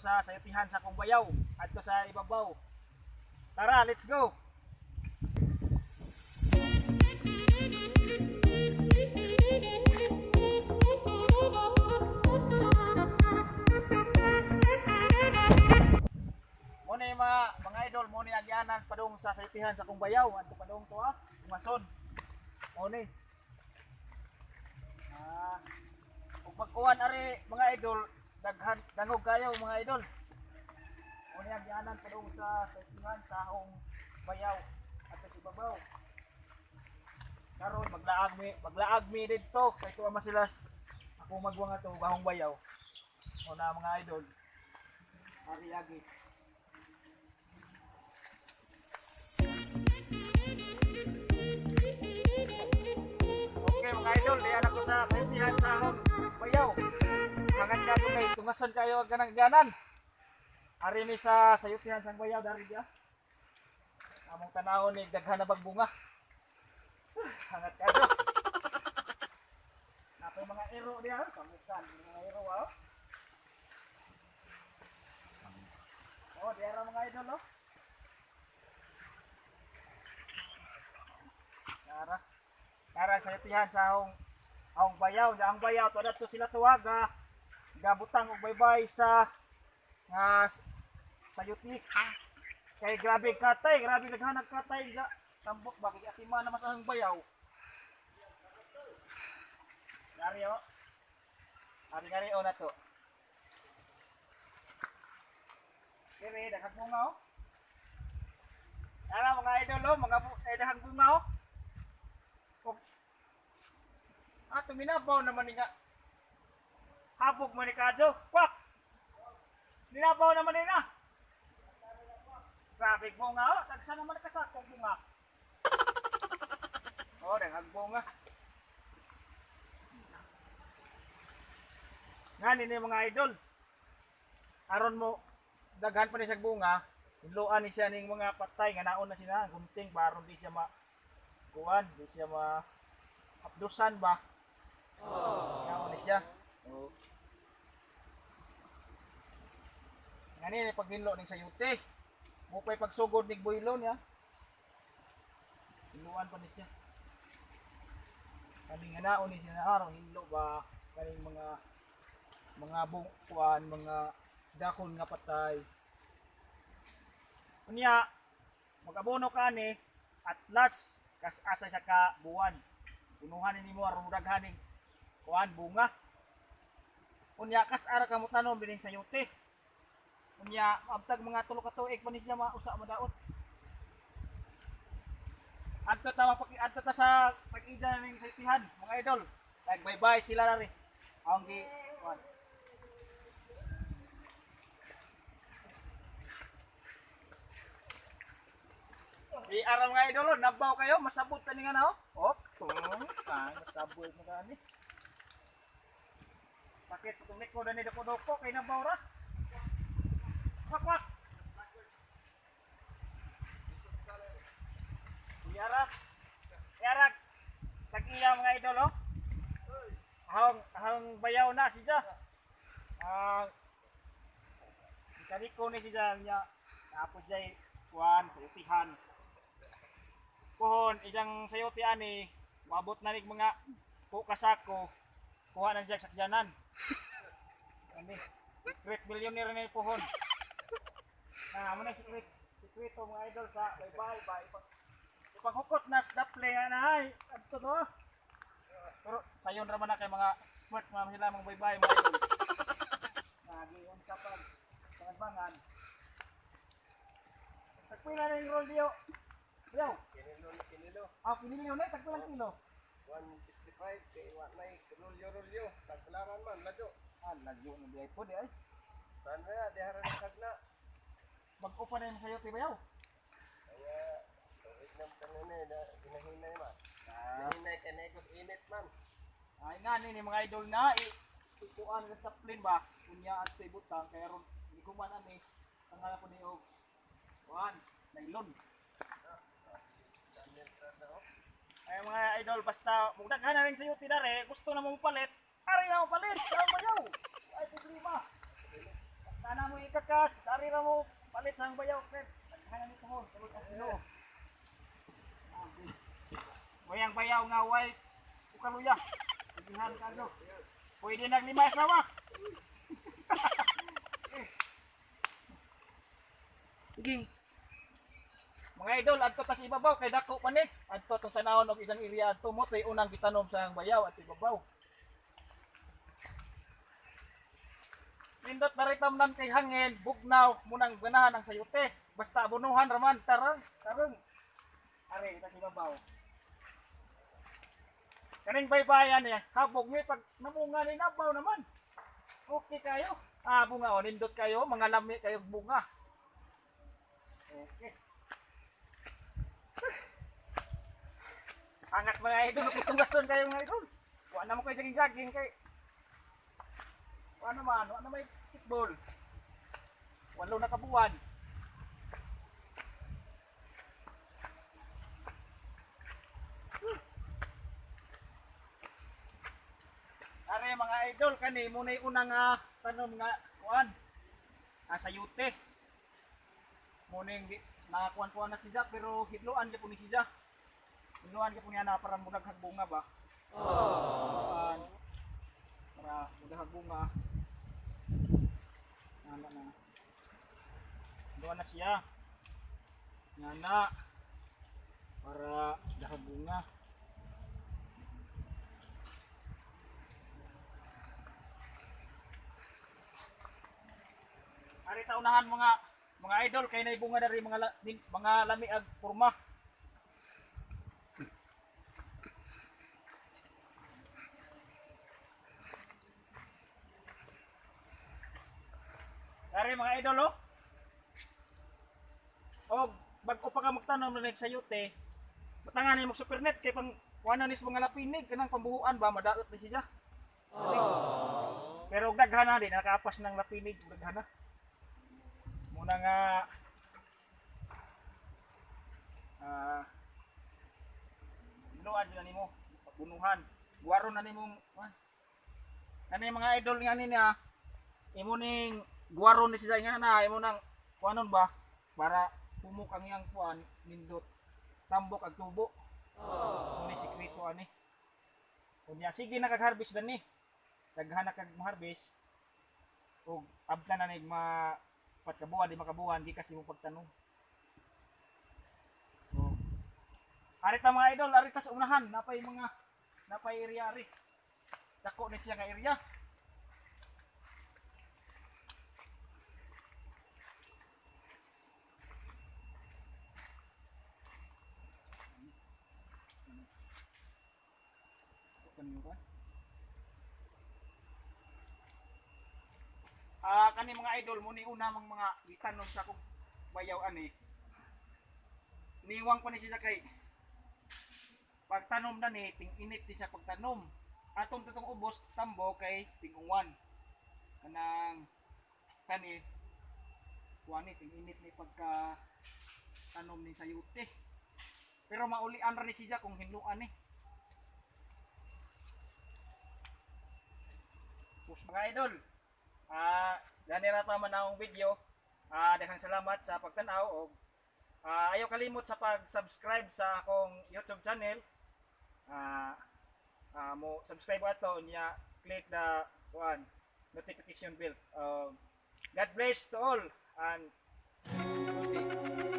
sa sayutihan sa akong bayaw adto sa ibabaw. Tara, let's go. Mo ni mga idol, mo ni agyanan padung sa sayutihan sa akong bayaw adto padung to Tumason. Mo ni. Ug pagkuan ari mga idol, daghan dangog kayo mga idol. Mo ni agyanan padung sa sayutihan sa akong bayaw adto sa ibabaw. Karon maglaag mi didto kay tuwa man sila akong magwang ato akong bayaw. Mo na mga idol. Ari agi. Okay mga idol, diyan ako sa sayutihan sa akong bayaw. Hangat ka ko kay tungasan kayo ang ganang ganan. Ari mi sa sayutihan sa bayaw dari diya. Among tanawon ni daghan na bagbunga. Hangat ka ko. Napay mga ero diya, kamukan mga ero ah. Oh, diya ra mga idol oh. Tara. Tara sayutihan sa akong bayaw, ang bayaw to adto sila tuwaga. Gabutang og baybay sa nga sayuti. Kay grabe katay, grabe naghanag katay ga tambok ba kay atima naman sa akong bayaw. Dari oh. Ari ngari oh na to. Kere daghang bunga oh. Tara mga idol oh, mga daghang bunga oh. Oh. Ah, tuminabaw naman ni nga. Habog man ni kadyo. Kwak. Ninabaw naman ni na. Grabe bunga oh, tagsa naman ka sa akong bunga. Oh, daghang bunga. Ngani ni mga idol. Aron mo daghan pa ni siya bunga, hinloan ni siya ning mga patay nga naon na sila gunting ba aron di siya ma kuan, di siya ma apdusan ba. Oh. Naon ni siya. Oh. Ngani ni paghinlo ning sayute. Mo pay pagsugod ning builo niya. Hinloan pa ni siya. Kani nga naon ni siya aron hinlo ba kaning mga bungkuan, mga dakon nga patay. Unya, mag-abono ka ni atlas kas asa sa ka buwan. Punuhan ni nimo aron daghan ning kuan bunga. Unya kas ara ka mo tanom bining sayute. Unya abtag mga 3 ka tuig pa ni siya mausa madaot. Adto ta mapaki adto ta sa pag-ida ning sayutihan mga idol. Like bye-bye sila rari. Ang gi kuan. Di aral mga idol, oh, nabaw kayo, masabot ka ni nga na, oh. Oh, masabot mo ka ni. Sakit sa itong likod na ni doko-doko, kay nabaw ra. Kwak, kwak. Yara. Yara. Tag-iya mga idol, oh. Ahong bayaw na siya. Ikariko ni siya niya. Tapos siya, kuan, sayutihan. Kuhon, idang sayote ani, maabot na nig mga kukasako, kuha na siya sakyanan. Ani, secret millionaire ni puhon. Na, mo na secret to mga idol sa bye bye. Ipaghukot na sa daple na ay, adto to. Pero sayon ra man na kay mga expert mga sila mga bye bye mga idol. Nagiun ka pag bangan. Tagpila na yung roll diyo. Yo. Kinilo. Ah, kinilo na, tagpila kilo. 165 kay wa nay rolyo-rolyo, tagpalaran man ladyo. Ah, ladyo na di ay po di ay. Saan na di haran kagna. Mag-upa na yung sayo tibayaw. Kaya tuig nang tanone na ginahinay man. Ginahinay kay negos init man. Ay nga ni mga idol na ikuan sa chaplain ba unya at sa ibutang kay aron ni kuman ani tangala po ni og kuan nylon. Ay mga idol, basta mugdaghan na rin sa iyo tidare, gusto na mo palit, ari na mo palit, ang bayaw. Ay problema. Basta Nana mo ikakas, dari ra mo palit sa ang bayaw kay taghanan ni pohon, tulog ang kilo. Wayang bayaw nga way ukaluya. Igihan kayo. Pwede nag lima asawa. Okay. Mga idol, adto ta sa ibabaw kay dako pa ni. Adto tong tanawon og isang area adto mo tay unang gitanom sa ang bayaw at ibabaw. Nindot na tamnan kay hangin, bugnaw, munang ganahan ang sayute. Basta abunuhan raman, tarang, tarang. Are, ita sa ibabaw. Kaning baybayan niya, habog ni pag namunga ni nabaw naman. Okay kayo. Ah, bunga o, nindot kayo, mga lami kayo bunga. Okay. Angat mga idol, tugason kayo mga idol. Wa na mo kayo jogging-jogging kay. Wa naman, wa na may basketball. 8 na kabuwan. Are mga idol kani mo na unang tanom nga kuan. Ah, sayute. Mo na yung nakakuan-kuan na siya pero hidloan gyud po ni siya. Hidloan gyud po niya na para mudaghag bunga ba. Hidloan. Para mudaghag bunga. Nana na. Hidloan na siya. Nana. Para daghag bunga. Ari sa unahan mga idol kay nay bunga dari mga mga lami ag porma. Dari mga idol oh. Og bag-o pa ka magtanom na sayote, batangan ni mo supernet kay pang kuha na ni sa mga lapinig kanang pambuhuan ba madaot ni siya. Pero og daghan na di nakaapas ng lapinig og daghan na. Muna nga luan na nimo pagbunuhan. Guwaron na nimo kani mga idol nga niya imo ning guwaron ni siya nga na imo nang kuanon ba para pumok ang iyang kuan nindot tambok ag tubo. Aww. Ni sikreto ani. Unya sige na kag harvest dani. Daghan na kag harvest og abta na nig ma patkabuan di makabuan di kasi mo pagtanom. Oh. Arita mga idol, arita sa unahan, napay mga napay area ari. Dako ni siya nga area. Ah, kani mga idol mo ni una mang mga gitanom sa akong bayaw ani. Niwang pa ni siya kay pagtanom na ni ting init ni siya pagtanom. Atong tutong ubos tambo kay ting-uwan. Kanang kani kuan ni ting init ni pagka tanom ni sayute. Pero maulian ra ni siya kung hinluan ni. Mga idol, gani ra ta man akong video. Daghang salamat sa pagtan-aw og ayaw kalimot sa pag-subscribe sa akong YouTube channel. Mo subscribe ato niya click the one notification bell. God bless to all and good day.